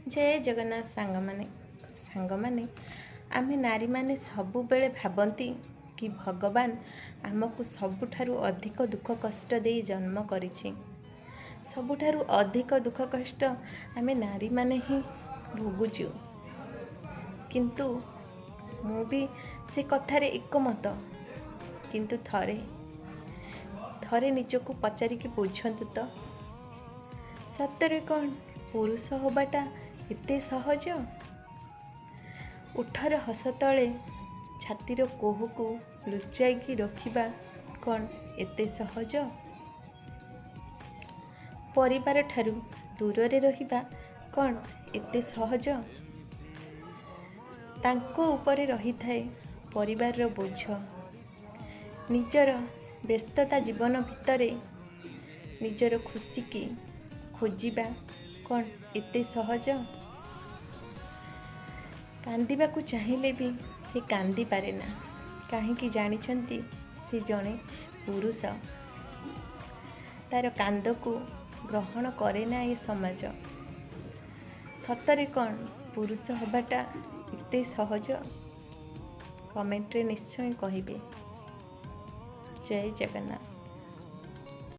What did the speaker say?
ଜୟ ଜଗନ୍ନାଥ ସାଙ୍ଗମାନେ। ସାଙ୍ଗମାନେ, ଆମେ ନାରୀମାନେ ସବୁବେଳେ ଭାବନ୍ତି କି ଭଗବାନ ଆମକୁ ସବୁଠାରୁ ଅଧିକ ଦୁଃଖ କଷ୍ଟ ଦେଇ ଜନ୍ମ କରିଛି। ସବୁଠାରୁ ଅଧିକ ଦୁଃଖ କଷ୍ଟ ଆମେ ନାରୀମାନେ ହିଁ ଭୋଗୁଛୁ। କିନ୍ତୁ ମୁଁ ବି ସେ କଥାରେ ଏକମତ। କିନ୍ତୁ ଥରେ ଥରେ ନିଜକୁ ପଚାରିକି ବୁଝନ୍ତୁ ତ, ସତରେ କ'ଣ ପୁରୁଷ ହେବାଟା ଏତେ ସହଜ? ଓଠର ହସ ତଳେ ଛାତିର କୋହକୁ ଲୁଚାଇକି ରଖିବା କ'ଣ ଏତେ ସହଜ? ପରିବାର ଠାରୁ ଦୂରରେ ରହିବା କ'ଣ ଏତେ ସହଜ? ତାଙ୍କ ଉପରେ ରହିଥାଏ ପରିବାରର ବୋଝ। ନିଜର ବ୍ୟସ୍ତତା ଜୀବନ ଭିତରେ ନିଜର ଖୁସିକି ଖୋଜିବା କ'ଣ ଏତେ ସହଜ? କାନ୍ଦିବାକୁ ଚାହିଁଲେ ବି ସେ କାନ୍ଦିପାରେ ନା। କାହିଁକି ଜାଣିଛନ୍ତି? ସେ ଜଣେ ପୁରୁଷ। ତା'ର କାନ୍ଦକୁ ଗ୍ରହଣ କରେ ନା ଏ ସମାଜ। ସତରେ କ'ଣ ପୁରୁଷ ହେବାଟା ଏତେ ସହଜ? କମେଣ୍ଟରେ ନିଶ୍ଚୟ କହିବେ। ଜୟ ଜଗନ୍ନାଥ।